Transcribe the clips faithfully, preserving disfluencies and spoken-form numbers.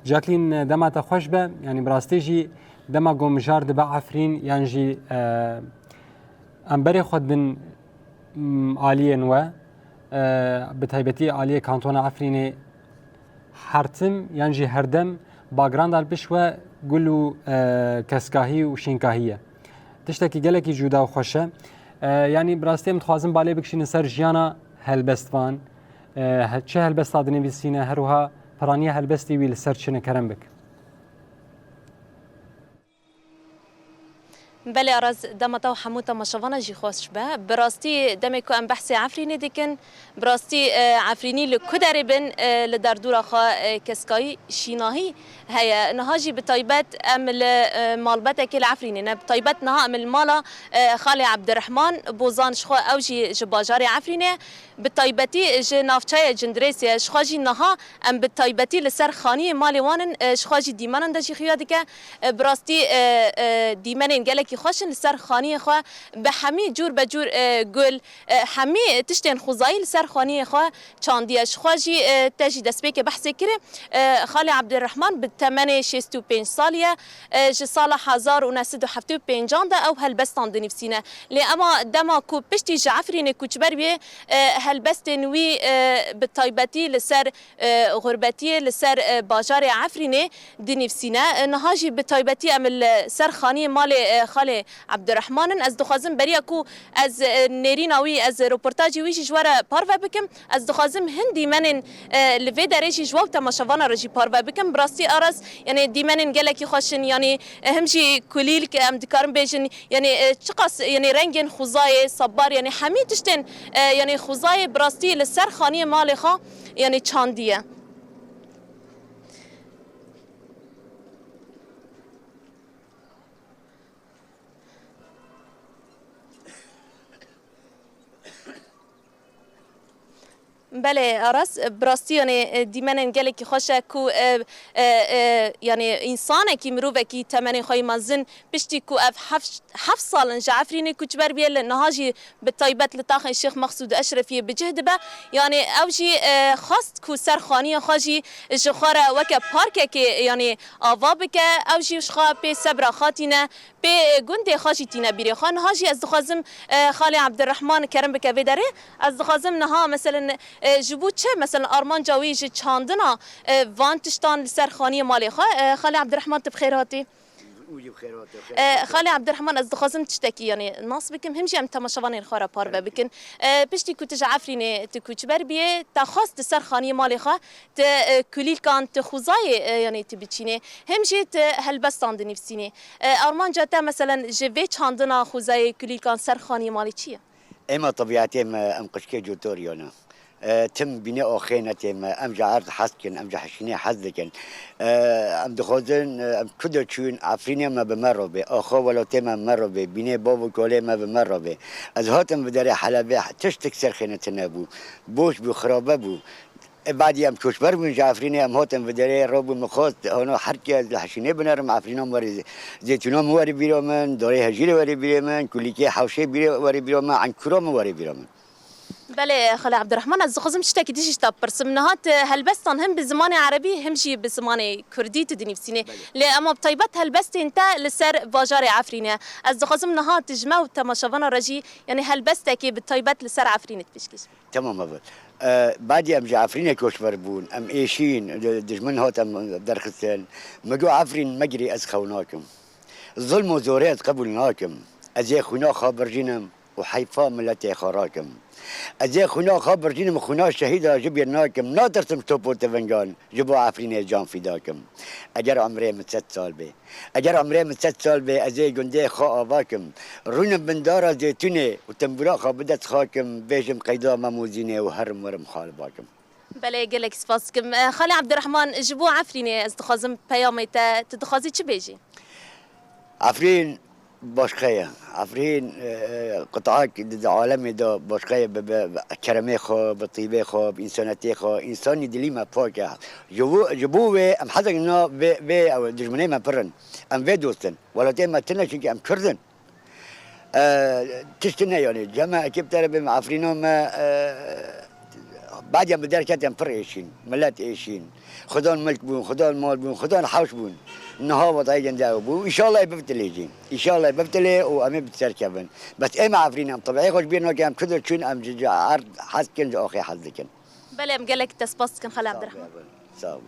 Jacqueline, dema te xweş be. Yanî bi rastî jî dema ku mijar dibe Efrîn yan jî, e, em berê xwe didin, m, aliyên we, e, bi taybetî aliyê kantona Efrînê, her tim yan jî her dem bagranda li pişt we gul û, e, keskahî û şînkahî ye. Tiştekî gelekî cuda û xweş e. E, yanî bi rastî em dixwazin balê bikişînin ser jiyana helbestvan. E, he-, çi helbesta dinivîsîne, her wiha piraniya helbestê wî li ser çi ne, kerem bik. Belê Aras, dema te û hemû temaşevana jî xweş be. Bi rastî demê ku em behsê Efrînê dikin, bi rastî, e, Efrînî li ku derê bin, e, li derdora xwe, e, keskayî, şînahî heye. Niha jî bi taybet em li, e, malbetekê li Efrînê ne. Bi taybet niha em li mala, e, Xalê Ebdirehman Bozan, ji xwe ew jî ji bajarê Efrînê, bi taybetî ji navçeyê Cindirêsê ye. Ji xwe jî niha em bi taybetî li ser xaniyê malê wan in, e, ji xwe jî dîmenan de jî xuya dike. E, bi rastî, e, e, dîmenên gelekî xweş in, li ser xaniyê xwe bi hemî cûr be cûr, e, gul, e, hemî tiştên xwezayî li ser xaniyê xwe çandiye. Ji xwe jî, e, te jî destpêkê behsê kirê. E, Xalê Ebdirehman bi temenê şêst û pênc salî ye. E, ji sala hezar û neh sed û heftê û pêncan de ew helbestan dinivîsîne. Lê ema dema ku piştî ji Efrînê koçber bûye, e, helbestên wî, e, bi taybetî li ser, e, xurbetiyê, li ser, e, bajarê Efrînê dinivîsîne. E, niha jî bi taybetî em li ser xaniyê malê, e, Xalê Ebdirehman in. Ez dixwazim beriya ku ez, e, nêrîna wî, ez roportajê wî jî ji we re parve bikim. Ez dixwazim hin dîmenên, e, li vê derê jî ji we û temaşevana re jî parve bikim. Bi rastî Aras, yanî dîmenên gelekî xweş in, yanî, e, him jî kulîlk, em dikarin bêjin, yanî, e, çiqas, yanî rengên xwezayê, sabar, yanî hemî tiştên, e, yanî xwezayê bi rastî li ser xaniyê malê xwe, yanî çandiye. Belê, Aras, bi rastî, yanî, e, dîmenên gelekî xweş e ku, e, e, e, yanî, însanekî, mirovekî temenê xwe yî mezin, piştî ku ev heft, heft sal in ji Efrînê koçber bûye, li niha jî bi taybet li taxê Şêx Mexsûd Eşrefiyê bi cih dibe. Yanî, ew jî, e, xwest ku ser xaniyê xwe jî ji xwe re weke parkekê, yanî, ava bike. Ew jî ji xwe pê sebra xwe tîne. Pê gundê xwe jî tîne bîrê xwe. Niha jî ez dixwazim, e, Xalê Ebdirehman kerem bike vê derê. Ez dixwazim niha, meselen, e, ji bo çi, meselen, armanca wî ji çandina, e, van tiştan li ser xaniyê malê xwe. E, Xalê Ebdirehman, tu bi xêr hatî. Û jî bi xêr hatî, xêr E, hatî. Xalê Ebdirehman, ez dixwazim tiştekî, yanî, nas bikim, him jî em temaşevanên xwe re parve bikin. E, piştî ku tu ji Efrînê tu koçber bîyê, te xwest di ser xaniyê malê xwe, tu, e, kulîlkan, tu xwezayê, e, yanî tu biçînê. Him jî tu helbestan dinivîsînê. E, armanca te, meselen, ji vê çandina xwezayê kulîlkan ser xaniyê malê çi ye? Ema tebîetê me, em qişkê cotoriyane. E, tim bînê axê netê me, em ji erd hez dikin, em ji hişînê hez dikin. E, em dixwazin, e, em ku de çûn, Efrînê me bi me re bê, axa welatê me bi me re bê, bînê bav û kalê me bi me re bê. Ez hatim bi derê Helebê, tiştik ser xêne tune bû. Boş bû, xirabe bû. E, badî em koçber bûn ji Efrînê, em hatin vê derê, rabû min xwest, hano her kes li hişînê binerim, Efrîna min werê, zê-, zeytûna min werê bîra min, darê hejîrê werê bîrê min, kulîkê hewşê bîrê, werê bîra min, enkûra min werê bîra min. Belê, Xalê Ebdirehman, ez dixwazim tiştekî din jî ji te bipirsim. Niha tu helbestan him bi zimanê erebî, him jî bi zimanê kurdî tu dinivîsînê. Belê. Lê ema bi taybet helbestên te li ser bajarê Efrînê. Ez dixwazim niha tu ji me û temaşevana re jî, yanî helbestekê bi taybet li ser Efrînê tu pêşkêş bikî. Tamam abi. E, badî em ji Efrînê koçber bûn. Em êşîn, di-, dijmin hat em derxistin. Me got, Efrîn megirî, ez xew nakim. Zilm û zorê ez qebûl nakim. Ez ê xwîna xwe birjînim û heyfa miletê xwe rakim. Ez ê xwîna xwe birjînim û xwîna şehîda ji bîr nakim. Natirsim ji top û tivingan, ji bo Efrînê can fîda kim. Eger emrê min sed sal bê, Eger emrê min sed sal bê, ez ê gundê xwe ava kim. Rûnim bin dara zêtûnê û tembûra xwe bi dest xwe kim, bêjim qeyda Mem û Zînê û herim werim xwe li ba kim. Belê, gelek spas dikim. Eh, Xalê Ebdirehman, ji bo Efrînê ez dixwazim peyamê te, tu dixwazî çi bêjî? Efrîn başqa ye. Efrîn, e, e, qitayek di, di alemê de başqa ye, bi, bi, bi keremê xwe, bi tîbê xwe, bi însanetiyê xwe, însanî dilî me pak e. Ji bo, ji bo wê em hezek na vê, vê ew dijminê me pir in. Em vê dost in. Welatê me tune, çunkî em Kurd in. E, tişt tune, yanî cem me ekîb tere bê, me Efrîna me, e, Badiyan bi derketin pir êşîn, millet êşîn. Xudan milk bûn, xudan mal bûn, xudan hewş bûn. Niha vatayê gende ew bû. Înşallah biftilê jî. Înşallah biftilê û em ê bi ser kevin. Bes ême Efrîn em tebî xwe ji bîr nakin, em çi diçûn, em ji, ji erd hez dikin, ji axê hez dikin. Belê, em gelek te spas dikin, Xalê Abdirehman. Sağ ol.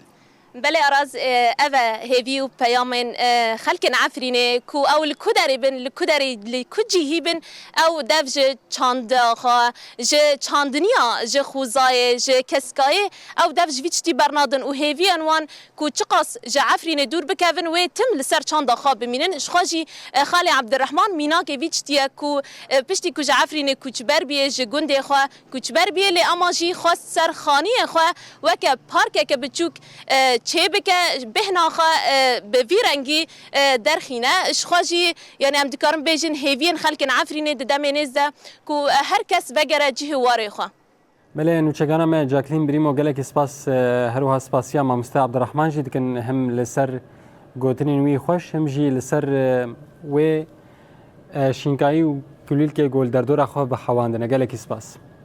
Belê Araz, e, ev e hêvî û peyamên, e, xelkên Efrînê ku ew li ku derê bin, li ku derê, li ku cihî bin, ew dev ji çanda xwe, ji çandiniya, ji xwezayê, ji keskayê, ew dev ji vî tiştî bernadin û hêviyan wan ku çiqas ji Efrînê dûr bikevin, wê tim li ser çanda xwe bimînin. Ji xwe jî, e, Xalê Ebdirehman mînakê vî tiştî ye ku, e, piştî ku ji Efrînê koçber bûye, ji gundê xwe koçber bûye, lê ema jî xwest ser xaniyê xwe weke parkeke biçûk, e, çêbike, bêhna xwe, e, bi vî rengî, e, derxîne. Ji xwe jî, yanî em dikarin bêjin hêviyên xelkên Efrînê di demê nêz de ku, e, her kes vegere cihê warê xwe. Belê, nûçegana me Jacqueline Brîmo, gelekî spas, e, her wiha spasiya mamoste Abdurrahman jî dikin, hem li ser gotinên wî xweş, hem jî li ser, e, wê, e, şînkayî û kulîlkê ku li derdora xwe bi hewandine. Gelekî spas.